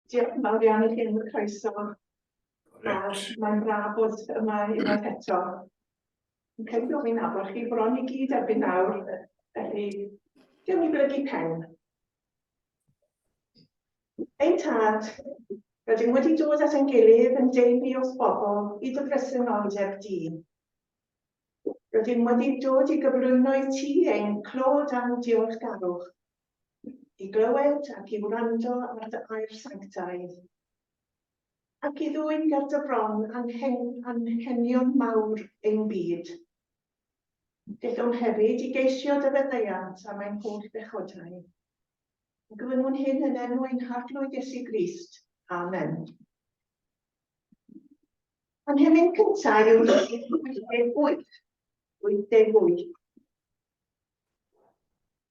Diolch yn fawr iawn i chi am y croeso. A mae'n braf bod yma unwaith eto. Yn credu bod fi'n nabod chi bron i gyd erbyn nawr, felly diolch i blygu pen. Ein tad, rydym wedi dod at ein gilydd yn deulu wrth bobl i dy bresenoldeb di. Rydym wedi dod i gyflwyno i ti ein clod a'n diolchgarwch, i glywed ac i wrando ar dy air sanctaidd, ac i ddwyn ger dy fron anghenion mawr ein byd. Gallwn hefyd i geisio dy faddeuant am ein holl bechodau. Gofynnwn hyn yn enw ein Harglwydd Iesu Grist. Amen. A'n hemyn cyntaf yw 88. 88.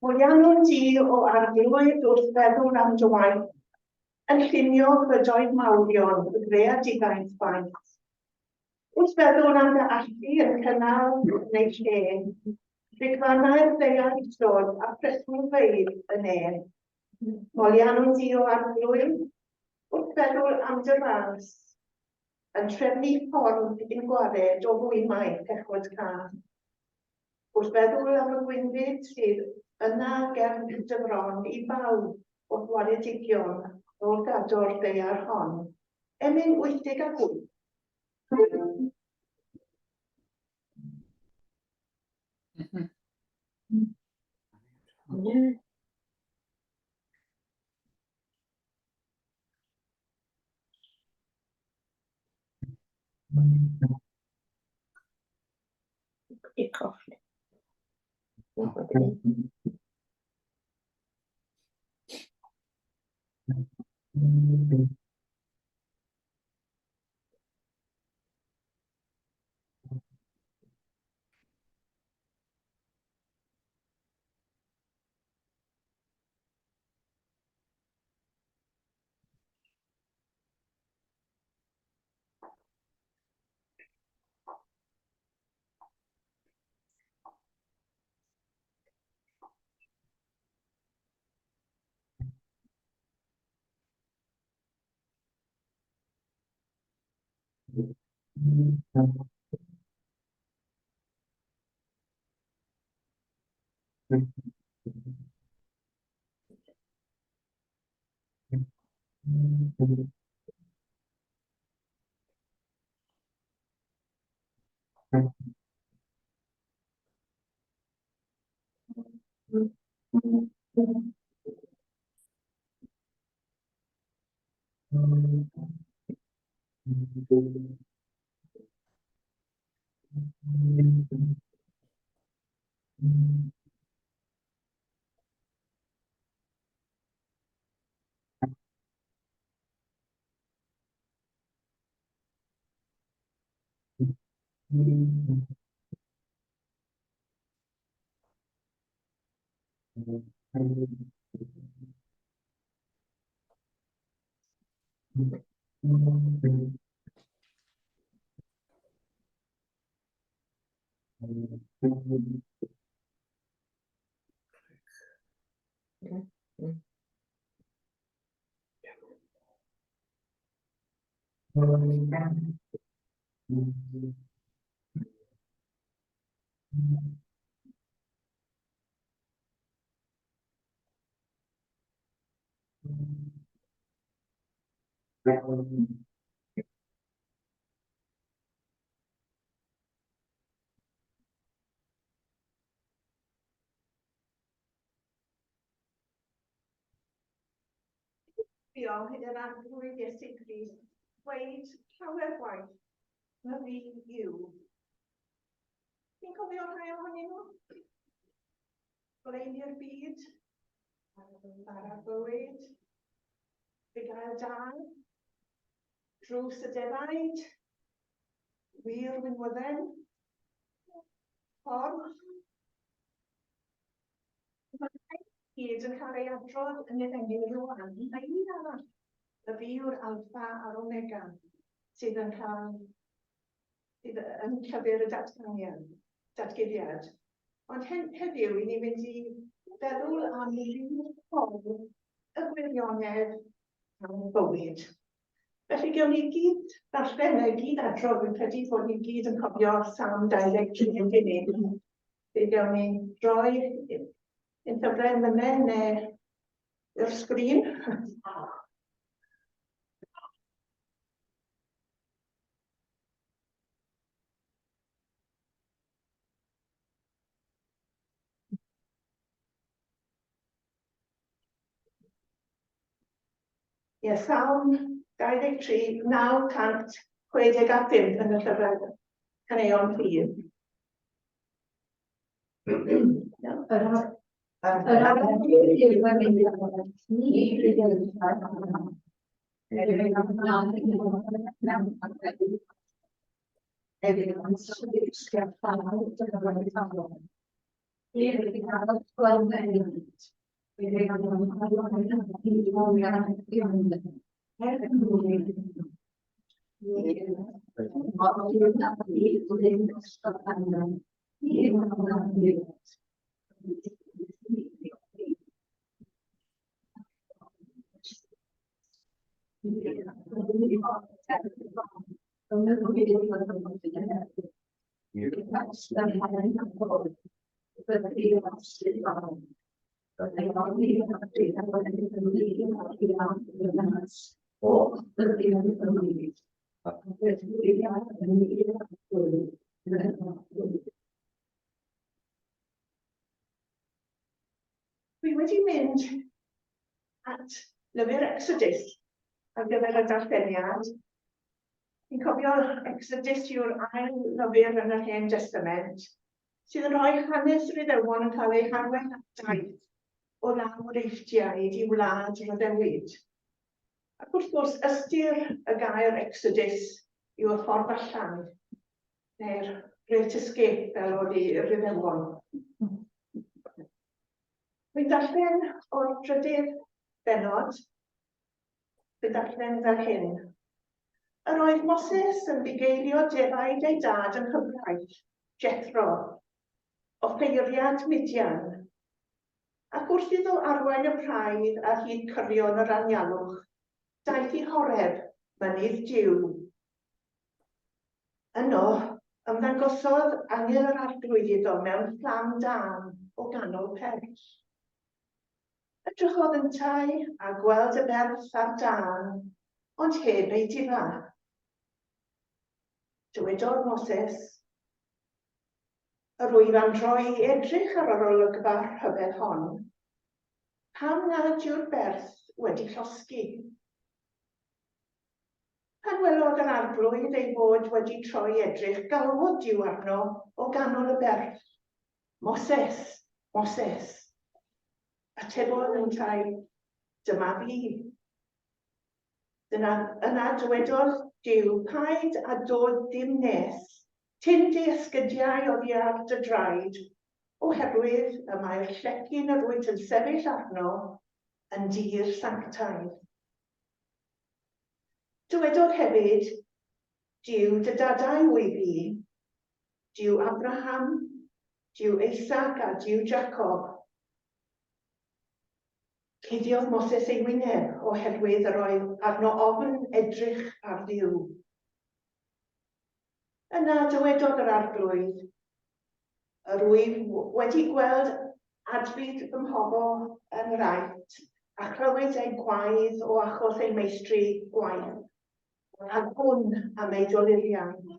Moliannwn di o arglwydd wrth feddwl am dy waith, yn llunio bydoedd mawrion y greadigaeth faith. Wrth feddwl am dy allu yn cynnal yn ei lle, rigfannau'r ddaear isod a phreswylfeydd y nef. Moliannwn di o arglwydd wrth feddwl am dy ras, yn trefnu ffordd i'm gwared o rwymau pechod cas. Wrth feddwl am y gwynfyd sydd yna gefn dy fron i bawb o'th waredigion ôl gadw'r ddaear hon. Emyn 88. Mm. I coffi. Diolch i'r Arglwydd Iesu Grist dweud llawer gwaith na fi yw. Chi'n cofio rhai ohonyn nhw? Goleuni'r byd, bara bywyd, bugail da, drws y defaid, wir winwydden, ffordd. Mae'r rhain i gyd yn cael ei adrodd yn Efengyl Ioan. Mae un arall, y fi yw'r Alffa a'r Omega, sydd yn cael sydd yn llyfr y datganiad, datguddiad. Ond heddiw, i ni'n mynd i feddwl am un ffordd y gwirionedd am bywyd. Felly gewn ni gyd ddarllen neu gyd adrodd, fi'n credu bod ni gyd yn cofio Salm 23 yn dyn ni. Fe gewn ni droi ein llyfrau emynau neu i'r sgrin. Ie, Salm 23, 965 yn y llyfrau caneuon ffydd. Yr Yr arglwydd yw fy ni fydd Dwi wedi mynd at lyfr Exodus ar gyfer y darlleniad. Fi'n cofio Exodus yw'r ail lyfr yn yr Hen Testament, sydd yn rhoi hanes yr Iddewon yn cael eu harwain ar daith o lawr Eifftiaid i wlad yr addewid. Ac wrth gwrs, ystyr y gair Exodus yw y ffordd allan, neu'r Great Escape fel oedd i'r Iddewon. Dwi'n darllen o'r drydydd bennod, dwi'n darllen fel hyn. Yr oedd Moses yn bugeilio defaid ei dad yng nghyfraith, Jethro, offeiriad Midian, ac wrth iddo arwain y praidd ar hyd cyrion yr anialwch, daeth i Horeb, mynydd Duw. Yno, ymddangosodd angel yr Arglwydd iddo mewn fflam dân o ganol perth. Edrychodd yntau a gweld y berth ar dân, ond heb ei difa. Dywedodd Moses, Yr wyf am droi i edrych ar yr olygfa rhyfedd hon. Pam nad yw'r berth wedi llosgi? Pan welodd yr Arglwydd ei fod wedi troi edrych, galwodd Duw arno o ganol y berth, Moses! Moses! Atebodd yntau, Dyma fi. Dyna, yna dywedodd Duw, Paid â dod dim nes, tyn dy esgydiau oddi ar dy draed, oherwydd y mae'r llecyn yr wyt yn sefyll arno yn dir sanctaidd. Dywedodd hefyd, Duw dy dadau wyf fi, Duw Abraham, Duw Isaac a Duw Jacob. Cuddiodd Moses ei wyneb oherwydd yr oedd arno ofn edrych ar Dduw. Yna dywedodd yr Arglwydd, Yr wyf wedi gweld adfyd fy mhobl yn yr Aifft, a chlywed eu gwaedd o achos eu meistri gwael, a gwn am eu doluriau.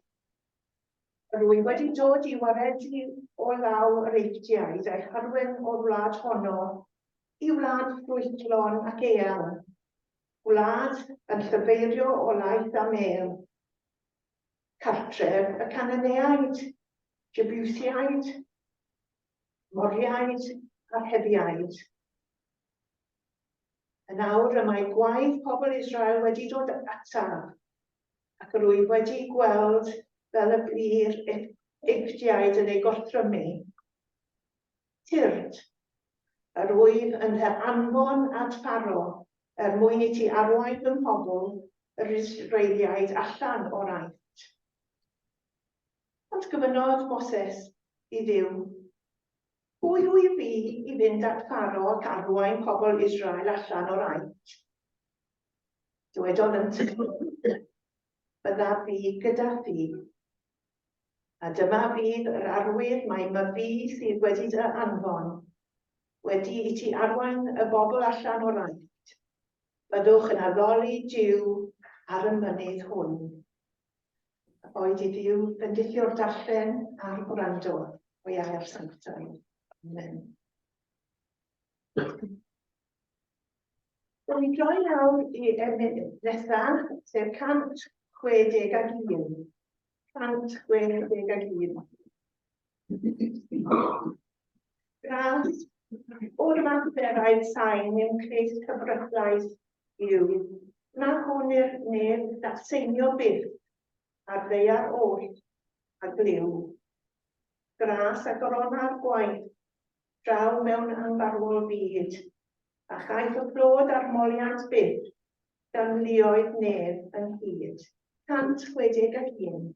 Yr wyf wedi dod i waredu o law yr Eifftiaid a'u harwain o'r wlad honno i wlad ffrwythlon ac eang, gwlad yn llyfeirio o laeth a mêl, cartref y Cananeaid, Jebusiaid, Moriaid a'r Hefiaid. Yn awr y mae gwaedd pobl Israel wedi dod ataf, ac yr wyf wedi gweld fel y bu'r Eifftiaid yn ei gorthrymu. Tyrd, yr wyf yn fy anfon at Pharo er mwyn i ti arwain fy mhobl, yr Israeliaid, allan o'r Aifft. Ond gofynnodd Moses i Dduw, Pwy wyf fi i fynd at Pharo ac arwain pobl Israel allan o'r Aifft? Dywedodd yntau, Byddaf fi gyda thi. A dyma fydd yr arwydd mai myfi sydd wedi dy anfon, wedi i ti arwain y bobl allan o'r Aifft. Byddwch yn addoli Duw ar y mynydd hwn. A boed i Dduw fendithio'r darllen a'r gwrando o'i air sanctaidd. Amen. Rwy'n ni'n droi nawr i emyn nesaf, sef 161. 161. Gras o'r math beraidd sain mewn Crist cyfrythlais yw, na hwn i'r nef ddatseinio byth ar ddaear oll a glyw. Gras a gorona'r gwaith draw mewn anfarwol fyd, a chaiff y clod a'r moliant byth gan luoedd nef ynghyd. 161.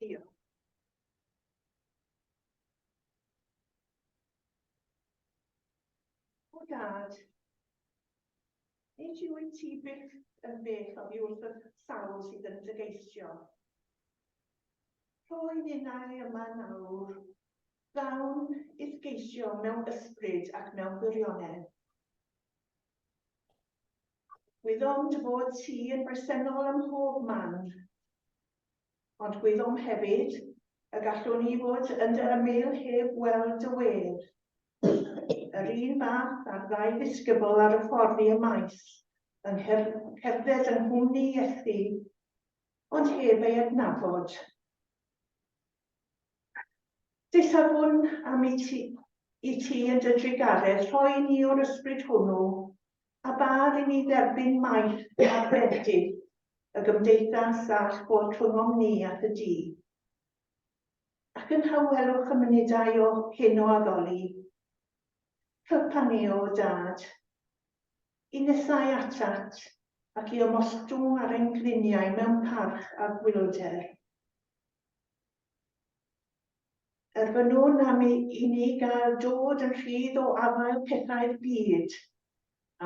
Diolch. O dad, nid yw i ti byth yn bell oddi wrth y sawl sydd yn dy geisio. Rhoi ninnau yma nawr, ddawn i'th geisio mewn ysbryd ac mewn gwirionedd. Gwyddom dy fod ti yn bresennol ym mhob man, Ond gwyddom hefyd y gallwn ni fod yn dy ymyl heb weld dy wedd. Yr un fath â'r ddau ddisgybl ar y ffordd i Emaus, yn cerdded yng nghwmni Iesu, ond heb ei adnabod. Dysafwn am i ti, i ti yn dy drugaredd rhoi i ni o'r ysbryd hwnnw, a bar i ni dderbyn maeth a bendith y gymdeithas all fod rhyngom ni a thy di. Ac yn nhawelwch y munudau o hyn o addoli, helpa ni, o Dad, i nesau atat ac i ymostwng ar ein gliniau mewn parch a gwylder. Erfynwn am i ni gael dod yn rhydd o afael pethau'r byd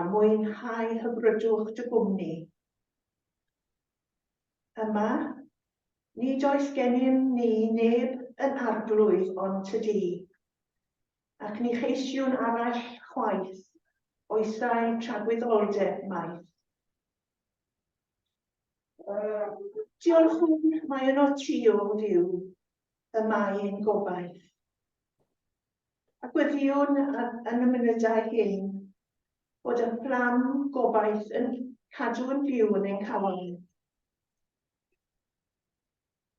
a mwynhau hyfrydwch dy gwmni. Yma, nid oes gennym ni neb yn arglwydd ond ty di, ac ni cheisiwn arall chwaith oesau tragwyddoldeb maith. Diolchwn mae yno ti, o Dduw, y mae ein gobaith. A gweddïwn yn y munudau hyn bod y fflam gobaith yn cadw yn fyw yn ein calon.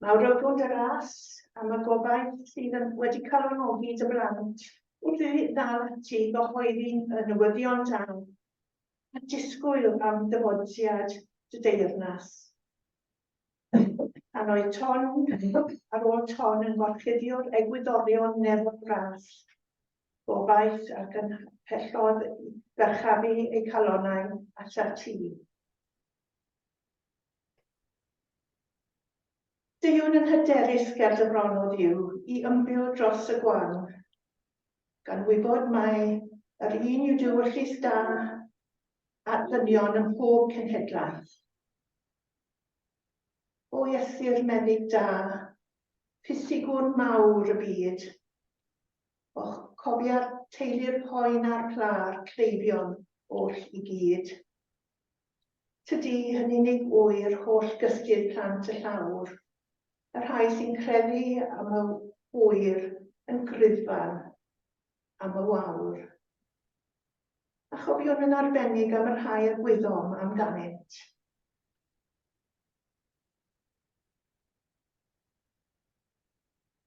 Mawrygwn dy ras am y gobaith sydd yn wedi calonogi dy blant wrth iddi ddal ati i gyhoeddi y newyddion da a disgwyl am ddyfodiad dy deyrnas. Pan oedd ton ar ôl ton yn gorchuddio'r egwyddorion nefoedd bras, gobaith ac yn pellodd i ddyrchafu eu calonnau atat ti. Deuwn yn hyderus ger dy fron, O Dduw, i ymbil dros y gwan, gan wybod mai yr un yw dy ewyllys da at ddynion ym mhob cenhedlaeth. O Iesu'r meddyg da, ffisigwr mawr y byd, och, cofia'r teulu'r poen a'r pla'r cleifion oll i gyd. Tydi yn unig ŵyr holl gystudd plant y llawr, y rhai sy'n crefu am y hwyr yn griddfan am y wawr. A chofiwn yn arbennig am y rhai y gwyddom amdanynt.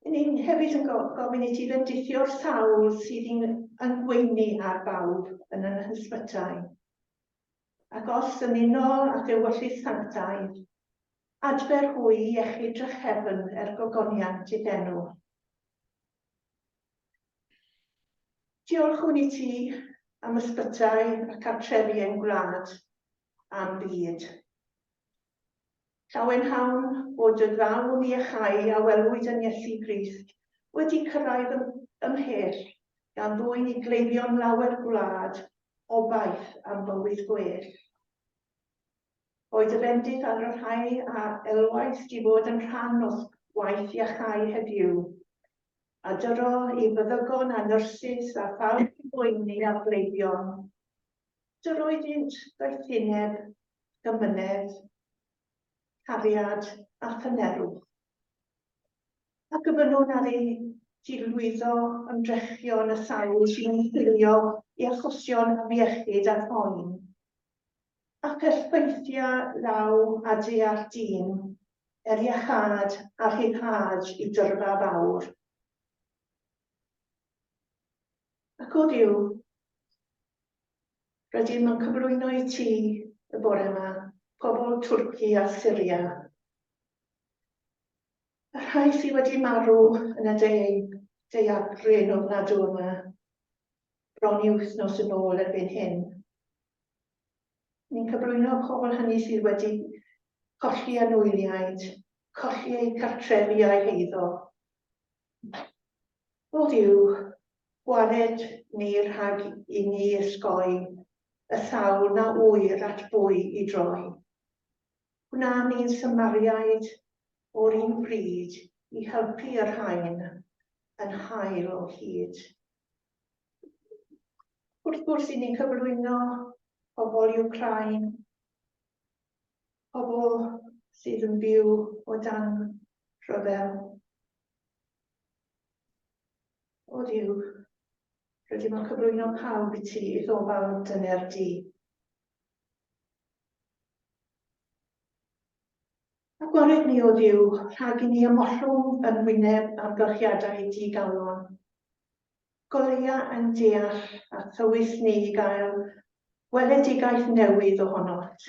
Yn ni'n hefyd yn gofyn i ti fendithio'r sawl sydd yn, yn gweini ar bawb yn yn hysbytai. Ac os yn unol â ewyllys sanctaidd, adfer hwy i iechyd drachefn er gogoniant i'th enw. Diolchwn i ti am ysbytai a cartrefi ein gwlad a'n byd. Llawenhawn bod y ddawn iachau a welwyd yn Iesu Grist wedi cyrraedd ymhell gan ddwyn i gleifion lawer gwlad obaith am fywyd gwell. Boed y fendith ar y rhai a elwais di fod yn rhan o'th waith iachau heddiw, a dyro i feddygon a nyrsys a phawb sy'n boeni ar gleifion. Dyro iddynt ddoethineb, gymynedd, cariad a thynerwch. A gofynnwn ar ei ti lwyddo ymdrechion y sawl sy'n ymchwilio i achosion afiechyd a phoen. Ac effeithia law a deall dyn er iachâd a rhyddhad i dyrfa fawr. Ac o Dduw, rydym yn cyflwyno i ti y bore yma pobl Twrci a Syria, y rhai sydd wedi marw yn y daeargryn ofnadw yma, bron i wythnos yn ôl erbyn hyn. Ni'n cyflwyno pobl hynny sydd wedi colli anwyliaid, colli eu cartrefi a'u heiddo. O Dduw, gwared ni rhag i ni ysgoi y sawl na ŵyr at bwy i droi. Gwna ni'n Samariaid o'r un bryd i helpu y rhain yn hael o hyd. Wrth gwrs, i ni'n cyflwyno pobl i Wcráin, pobl sydd yn byw o dan rhyfel. O Dduw, rydym yn cyflwyno pawb i ti i'th ofal dyner di. A gwared ni, O Dduw, rhag i ni ymollwng yn wyneb amgylchiadau digalon. Goleia yn deall a thywys ni i gael gweledigaeth newydd ohonot.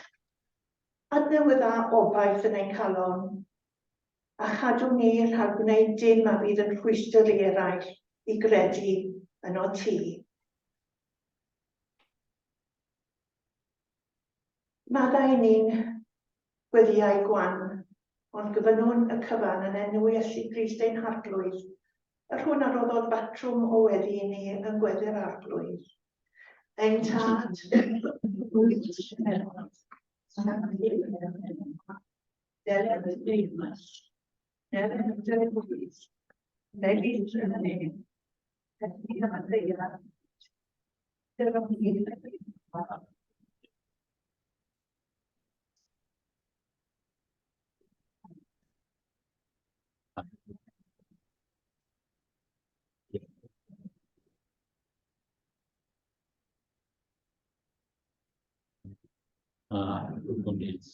Adnewydda obaith yn ein calon, a chadw ni rhag gwneud dim a fydd yn rhwystr i eraill i gredu ynot ti. Maddau i ni'n gweddïau gwan, ond gofynnwn y cyfan yn enw Iesu Grist ein Harglwydd, yr hwn a roddodd batrwm o weddi i ni yng ngweddi'r Arglwydd. Ein Tad, wyt yn nefoedd, Deled y deyrnas, deled dy ewyllys, megis yn y nef, felly ar y ddaear. A gwneud.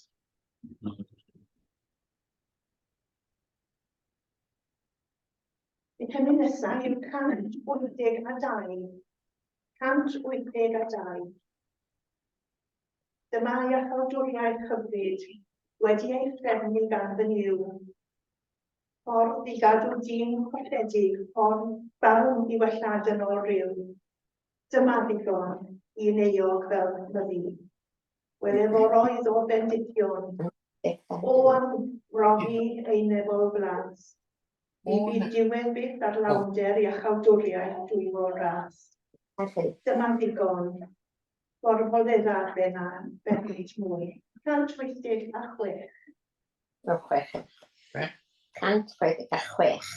Y cynnig nesaf yw 182. 182. Dyma iachawdwriaeth hyfryd wedi ei threfnu gan fy Nuw. Ffordd i gadw dyn colledig, ffordd bawn i wellhad yn ôl rhyw. Dyma ddigon i un euog fel myfi. Wele foroedd o bendithion, o am brofi ei nefol blas. Ni fydd diwedd byth ar lawnder iachawdwriaeth dwyfol ras. Dyma ddigon. Gorfoledda fe na bennid mwy. 186. O, chwech. 186.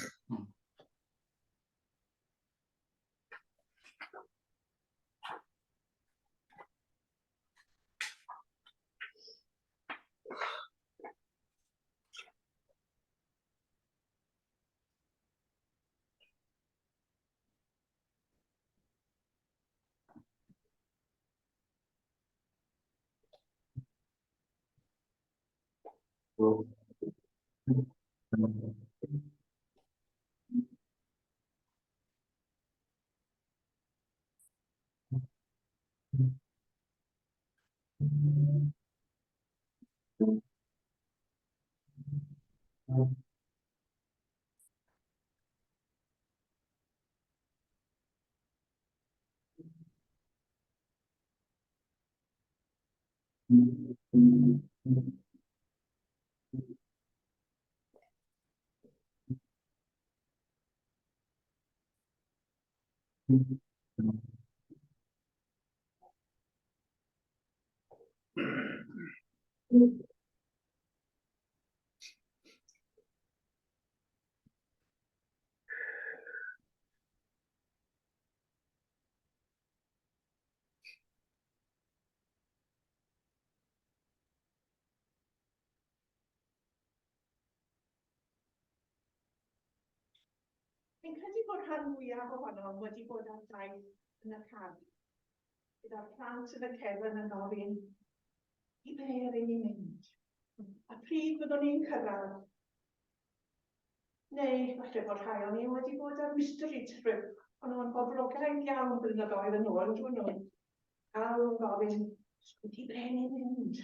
Fi'n credu bod rhan fwyaf ohonom wedi bod ar daith yn y car, gyda'r plant yn y cefn yn gofyn, i ble yr ni'n mynd? A pryd fyddwn ni'n cyrraedd? Neu falle bod rhai o'n ni wedi bod ar mystery trip, ond nhw'n boblogaidd iawn blynyddoedd yn ôl, dyn nhw. A nhw'n gofyn, i ble ni'n mynd?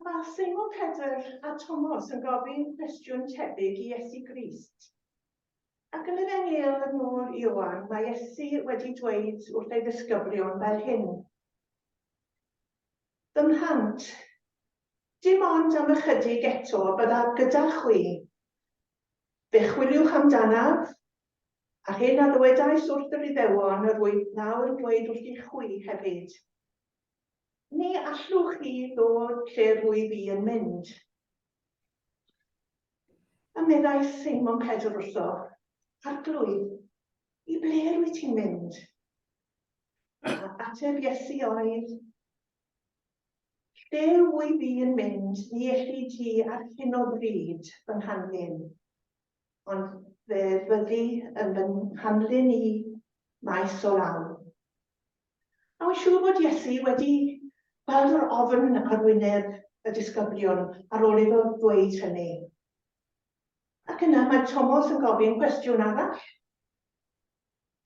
Mae Seimon Pedr a Tomos yn gofyn cwestiwn tebyg i Iesu Grist. Ac yn yr Efengyl yn ôl Ioan, mae Iesu wedi dweud wrth ei ddisgyblion fel hyn. Fy mhlant, dim ond am ychydig eto byddaf gyda chwi. Fe chwiliwch amdanaf, a'r hyn a ddywedais wrth yr Iddewon yr wyf nawr yn dweud wrthych chwi hefyd. Ni allwch chi ddod lle rwyf i yn mynd. A meddai Seimon Pedr wrtho, Arglwydd, i ble rwyt ti'n mynd? A ateb Iesu oedd, Lle wyf fi yn mynd, ni elli di ar hyn o bryd fy nghanlyn, ond fe fyddi yn fy nghanlyn i maes o law. A wy'n siŵr bod Iesu wedi gweld yr ofn ar wyneb y disgyblion ar ôl iddo ddweud hynny. Ac yna mae Tomos yn gofyn cwestiwn arall.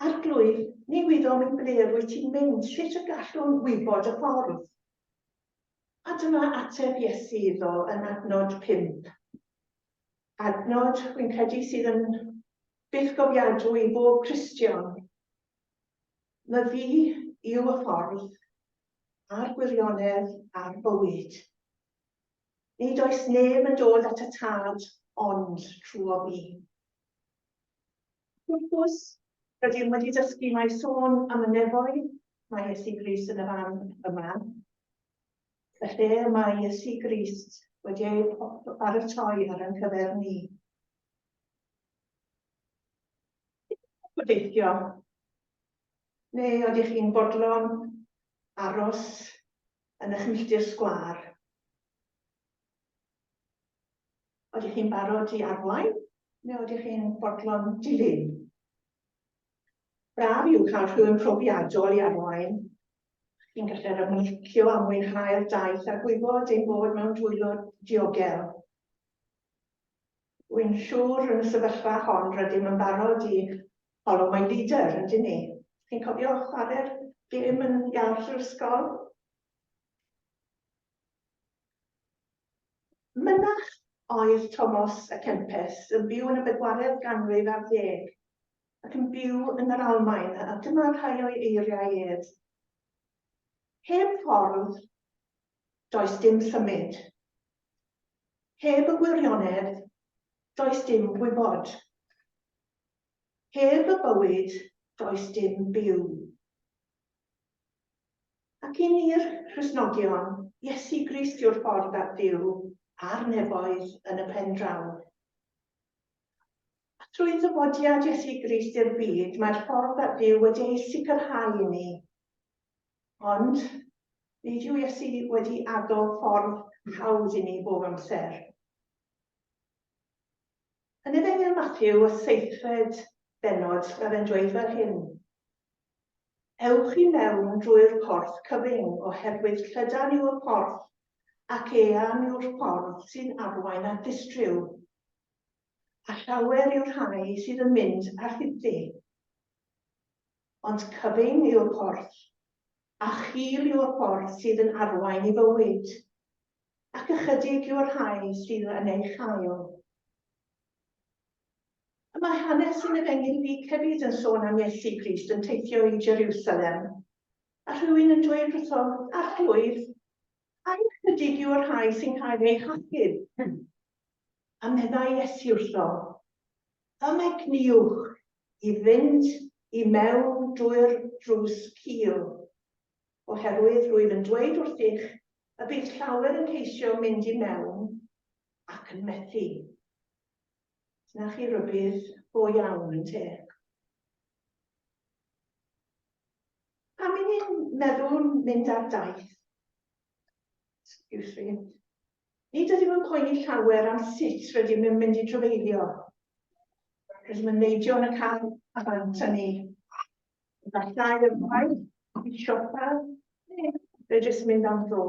Arglwydd, ni wyddom i ble rwyt ti'n mynd, sut y gallwn wybod y ffordd? A dyma ateb Iesu iddo yn adnod 5. Adnod, wy'n credu, sydd yn bythgofiadwy i bob Cristion. Myfi yw y ffordd, a'r gwirionedd, a'r bywyd. Nid oes neb yn dod at y Tad ond trwy fi. Wrth gwrs, rydym wedi dysgu mai sôn am y nefoedd mae Iesu Grist yn y fan yma. Felly y mae Iesu Grist wedi ei baratoi ar ein cyfer ni. Gobeithio. Neu ydych chi'n bodlon aros yn eich milltir sgwâr? Ydych chi'n barod i arwain neu ydych chi'n bodlon dilyn? Braf yw cael rhywun profiadol i arwain. Chi'n gallu ymlacio a mwynhau'r daith a gwybod ein bod mewn dwylo diogel. Wy'n siŵr yn y sefyllfa hon rydym yn barod i follow my leader, yndyn ni? Chi'n cofio chwarae'r gêm yn iard yr ysgol? Mynach oedd Thomas a Kempis yn byw yn y bedwaredd ganrif ar ddeg ac yn byw yn yr Almaen, a dyma rhai o'i eiriau ef. Heb ffordd, does dim symud. Heb y gwirionedd, does dim gwybod. Heb y bywyd, does dim byw. Ac i ni'r Cristnogion, Iesu Grist yw'r ffordd at Dduw a'r nefoedd yn y pen draw. A trwy ddyfodiad Iesu Grist i'r byd, mae'r ffordd at Dduw wedi ei sicrhau i ni. Ond, nid yw Iesu wedi addo ffordd hawdd i ni bob amser. Yn Efengyl Mathew, y seithfed bennod, mae fe'n dweud fel hyn. Ewch i mewn drwy'r porth cyfyng, oherwydd llydan yw y porth, ac eang yw'r ffordd sy'n arwain at ddistryw. A llawer yw'r rhai sydd yn mynd ar hyd-ddi. Ond cyfyng yw'r porth, a chul yw'r ffordd sydd yn arwain i fywyd, ac ychydig yw'r rhai sydd yn ei chael. Y mae hanes yn Efengyl Luc hefyd yn sôn am Iesu Grist yn teithio i Jerusalem, a rhywun yn dweud wrtho, Arglwydd, ai ychydig yw'r rhai sy'n cael eu hachub? A meddai Iesu wrtho, Ymegnïwch i fynd i mewn drwy'r drws cul, oherwydd rwyf yn dweud wrthych y bydd llawer yn ceisio mynd i mewn ac yn methu. Dyna chi rybudd go iawn, ynte? Pam i ni'n meddwl mynd ar daith? Excuse me. Nid ydym yn poeni llawer am sut rydym yn mynd i drafeilio. Rydym yn neidio yn y car a bant â ni. Efallai i'r gwaith, i siopa, neu fe jyst mynd am dro.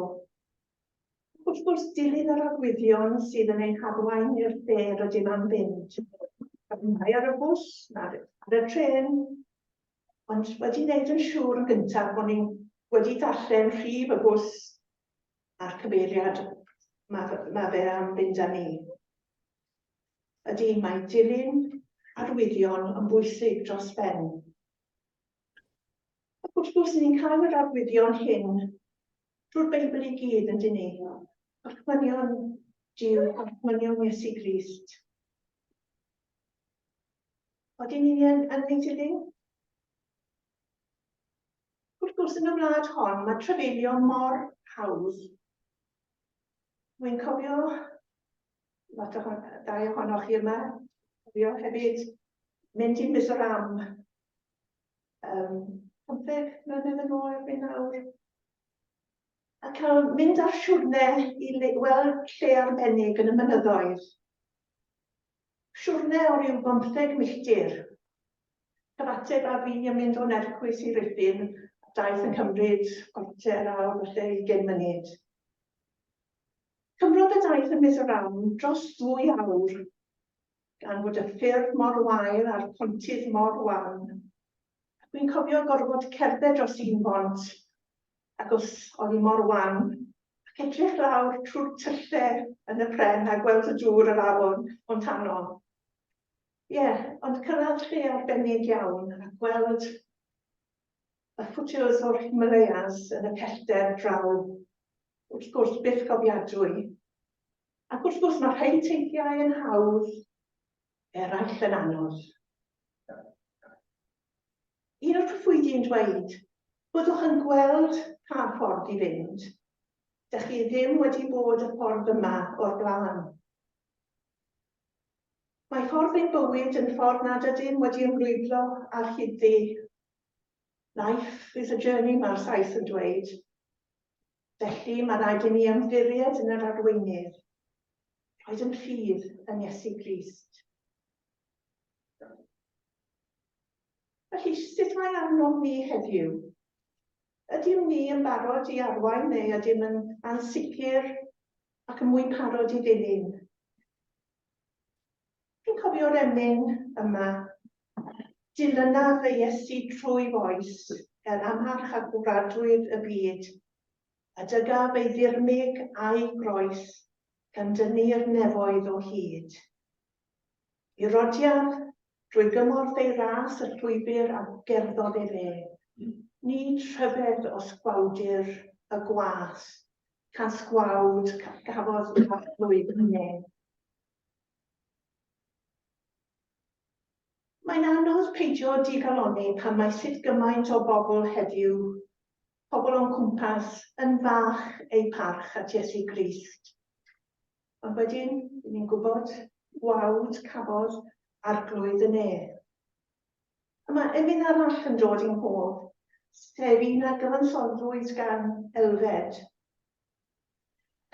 Wrth gwrs, dilyn yr arwyddion sydd yn ein harwain i'r lle rydym am fynd. Mae ar y bws, ar y trên, ond wedi wneud yn siŵr yn gyntaf bod ni'n wedi darllen rhif y bws a'r cyfeiriad mae, mae fe am fynd â ni. Ydy, mae dilyn arwyddion yn bwysig dros ben. Ac wrth gwrs, ni'n cael yr arwyddion hyn drwy'r Beibl i gyd, yn dyn ni. Gorchmynion Duw, gorchmynion Iesu Grist. Odyn ni'n yn, yn ei dilyn? Wrth gwrs, yn y wlad hon, mae trafeilio mor hawdd. Dwi'n cofio, lot ohon, dau ohonoch chi yma, cofio hefyd mynd i Mizoram 15 mlynedd yn ôl erbyn nawr, a cael mynd ar siwrne i le, weld lle arbennig yn y mynyddoedd. Siwrne o ryw bymtheg milltir. Cyfateb â fi yn mynd o Nercwys i Ruthun, a daith yn cymryd chwarter awr, falle ugain munud. Cymrodd y daith yn Mizoram dros ddwy awr, gan fod y ffyrdd mor wael a'r pontydd mor wan. Ac dwi'n cofio gorfod cerdded dros un bont, ac os oedd hi mor wan, ac edrych lawr trwy'r tylle yn y pren a gweld y dŵr yr afon Montano. Ie, yeah, ond cyrraedd lle arbennig iawn a gweld y foothills o'r Himalayas yn y pellter draw, wrth gwrs byth gofiadwy. Ac wrth gwrs mae rhai teithiau yn hawdd, eraill yn anodd. Un o'r proffwydi yn dweud, byddwch yn gweld pa ffordd i fynd. Dych chi ddim wedi bod y ffordd yma o'r blaen. Mae ffordd ein bywyd yn ffordd nad ydym wedi ymrwyblo ar hyd-ddi. Life is a journey, mae'r Sais yn dweud. Felly, mae rhaid i ni ymddiried yn yr arweinydd, rhoed yn ffydd yn Iesu Grist. Felly, sut mae arnom ni heddiw? Ydym ni yn barod i arwain neu ydym yn ansicr ac yn mwy parod i ddilyn? Fi'n cofio'r emyn yma. Dilyna fy Iesu trwy foes, er amarch a gwradwydd y byd, a dygaf ei ddirmyg a'i groes, gan dynnu'r nefoedd o hyd. I rodiaf, drwy gymorth ei ras y llwybr a gerddodd efe. Nid rhyfedd os gwawdir y gwas, cas gwawd gafodd arglwydd y nef. Mae'n anodd peidio digalonni pan mae sut gymaint o bobl heddiw, pobl o'n cwmpas, yn fach eu parch at Iesu Grist. Ond wedyn, dyn ni'n gwybod, gwawd cafodd arglwydd y nef. A mae emyn arall yn dod i'n nghof, sef un a gyfansoddwyd gan Elfed.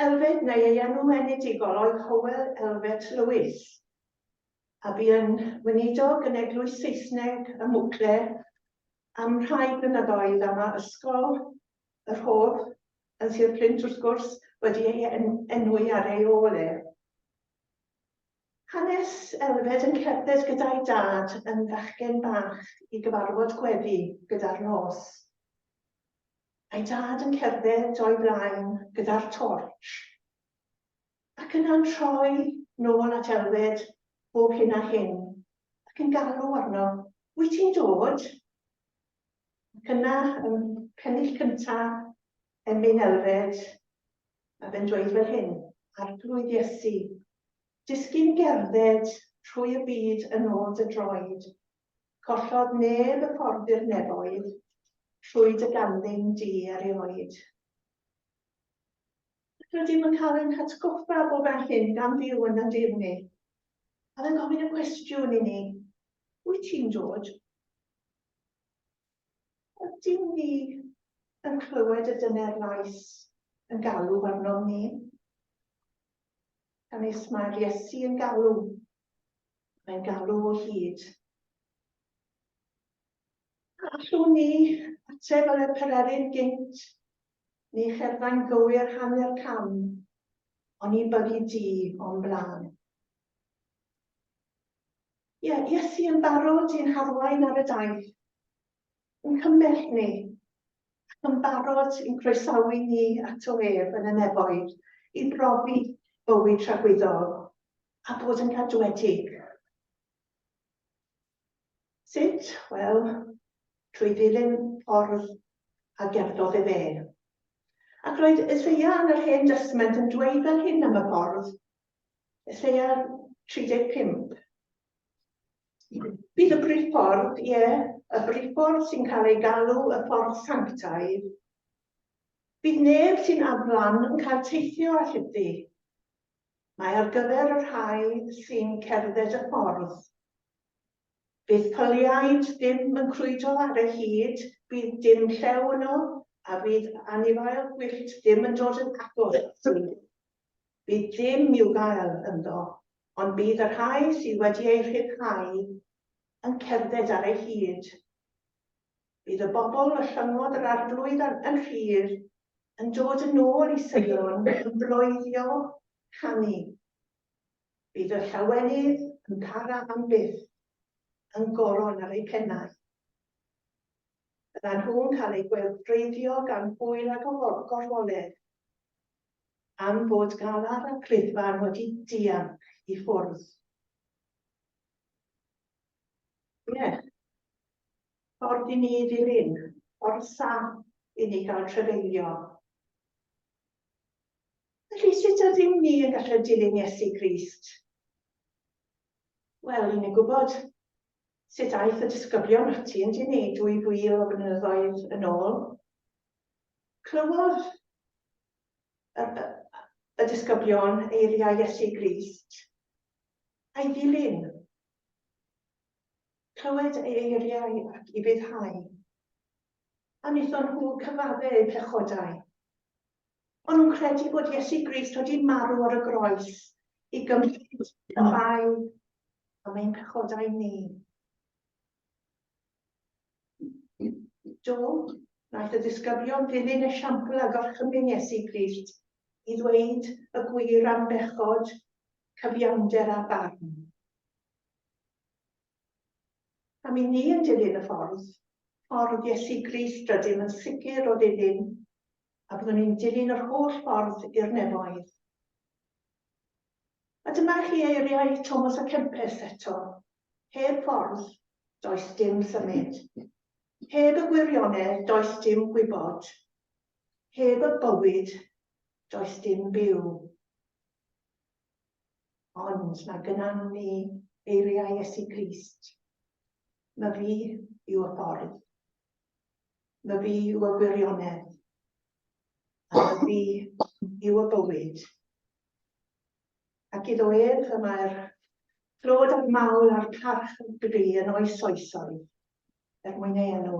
Elfed, neu ei enw enedigol oedd Hywel Elfed Lewis, a bu yn weinidog yn Eglwys Saesneg ym Mwcle am rhai blynyddoedd a mae Ysgol y Rhodd yn Sir Fflint wrth gwrs wedi ei enwi ar ei ôl e. Hanes Elfed yn cerdded gyda'i dad yn fachgen bach i gyfarfod gweddi gyda'r nos. A'i dad yn cerdded o'i flaen gyda'r torch, ac yna'n troi nôl at Elfed bob hyn a hyn, ac yn galw arno, Wyt ti'n dod? Ac yna, ym pennill cynta emyn Elfed, mae fe'n dweud fel hyn, Arglwydd Iesu, disgyn gerdded trwy y byd yn ôl dy droed, Collodd neb y ffordd i'r nefoedd, trwy dy ganlyn di erioed. Ac rydym yn cael ein hatgoffa bob a hyn gan Dduw yn ein dydd ni. A fe'n gofyn y cwestiwn i ni, wyt ti'n dod? Ydym ni yn clywed y dyner lais yn galw arnom ni? Canys mae'r Iesu yn galw. Mae'n galw o hyd. A allwn ni ateb fel y pererin gynt, ni cherddai'n gywir hanner cam, oni byddi di o'm blaen. Ie, Iesu yn barod i'n harwain ar y daith, yn cymell ni, ac yn barod i'n croesawu ni ato ef yn y nefoedd i brofi bywyd tragwyddol a bod yn gadwedig. Sut? Wel, trwy ddilyn ffordd a gerddodd efe. Ac roedd Eseia yn yr Hen Destament yn dweud fel hyn am y ffordd, Eseia 35. Bydd y briffordd, ie, y briffordd sy'n cael ei galw y ffordd sanctaidd, bydd neb sy'n aflan yn cael teithio ar hyd-ddi. Mae ar gyfer y rhai sy'n cerdded y ffordd. Bydd pyliaid ddim yn crwydro ar ei hyd, bydd dim llew yno, a fydd anifail gwyllt ddim yn dod yn agos ati. Bydd dim i'w gael ynddo, ond bydd y rhai sydd wedi eu rhyddhau yn cerdded ar ei hyd. Bydd y bobl y llyngodd yr Arglwydd yn rhydd yn dod yn ôl i Seion yn bloeddio canu. Bydd y llawenydd yn para am byth, yn goron ar eu pennau. Byddan nhw'n cael eu gwefreiddio gan hwyl a gorfoledd, am fod galar a griddfan wedi dianc i ffwrdd. Ie. Yeah. Ffordd i ni ddilyn, ffordd saff i ni gael trefeilio. Felly, sut ydym ni yn gallu dilyn Iesu Grist? Wel, i ni'n gwybod sut aeth y disgyblion ati yn dyn ni 2000 o flynyddoedd yn ôl. Clywodd y, y, y disgyblion eiriau Iesu Grist a'i ddilyn. Clywed ei eiriau ac ufuddhau. A wnaethon nhw cyfadde eu pechodau. O'n nhw'n credu bod Iesu Grist wedi marw ar y groes i gymryd y bai am ein pechodau ni. Do, Wnaeth y disgyblion ddilyn esiampl a gorchymyn Iesu Grist i ddweud y gwir am bechod, cyfiawnder a barn. A mi ni yn dilyn y ffordd, ffordd Iesu Grist rydym yn sicr o ddilyn, a byddwn ni'n dilyn yr holl ffordd i'r nefoedd. A dyma chi eiriau Thomas a Kempis eto, heb ffordd, does dim symud. Heb y gwirionedd, does dim gwybod. Heb y bywyd, does dim byw. Ond mae gynnan ni eiriau Iesu Grist. Myfi yw y ffordd. Myfi yw y gwirionedd. A myfi yw y bywyd. Ac iddo ef y mae'r clod a'r mawl a'r parch yn gry yn oes oesoedd, er mwyn ei enw.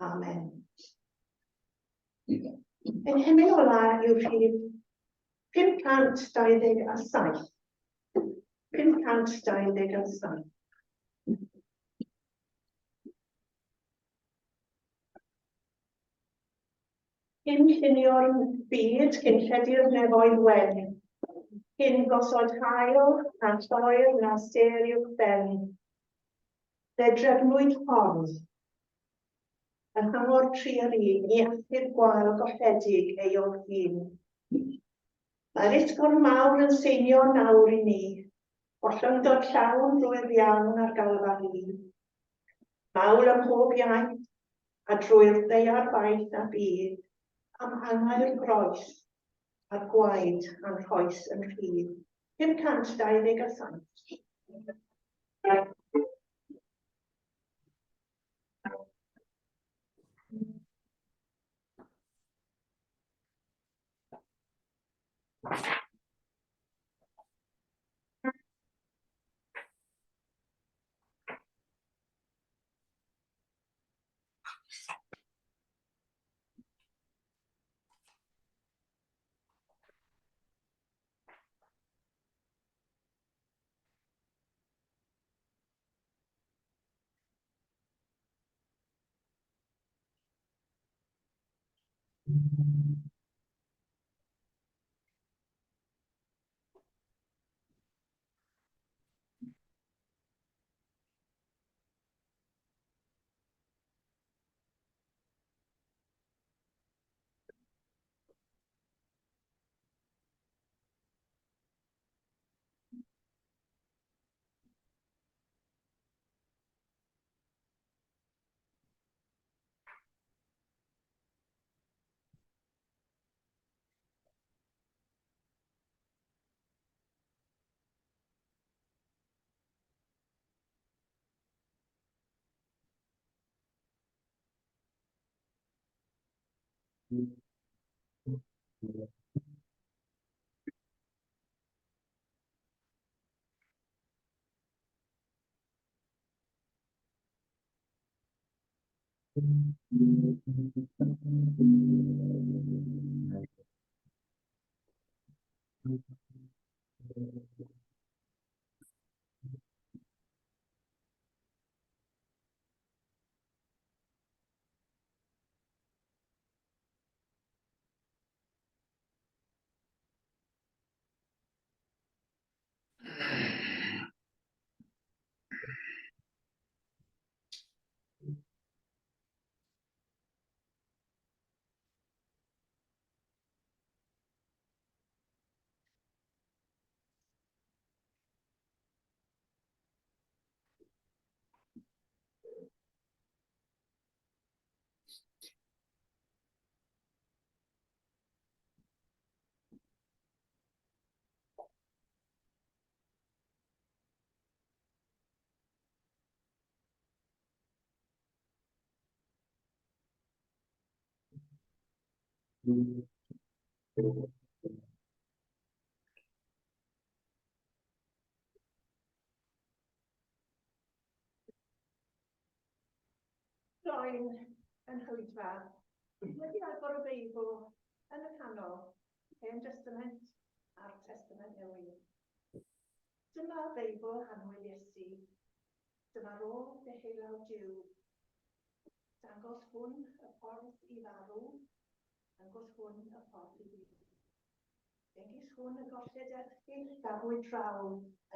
Amen. Ein hymyn ola yw rhif 527. 527. Cyn llunio'r byd, cyn lledu'r nefoedd wen, cyn gosod haul na lloer na sêr uwchben, fe drefnwyd ffordd, yng nghyngor tru'r un i achub gwael golledig euog ddyn. Mae'r utgorn mawr yn seinio nawr i ni, Gollyngdod llawn drwy'r iawn ar Galfari. Mawl ym mhob iaith, a drwy'r ddaear faith a byd, am angau'r groes, a'r gwaed a'n rhoes yn rhydd. 527. Droi'n yn rhwydfa, wedi agor y Beibl yn y canol, Hen Destament a'r Testament Newydd. Dyma Feibl annwyl Iesu, dyma rôl deheullaw Duw. Dangos hwn y ffordd i farw, dangos hwn y ffordd i fyw. Dengys hwn y golled erchyll gafwyd draw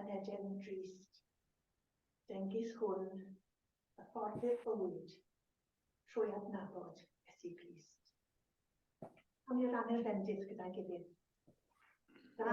yn Eden drist. Dengys hwn y ffordd i'r bywyd trwy adnabod Iesu Grist. Awn ni rannu'r fendith gyda'n gilydd. Da.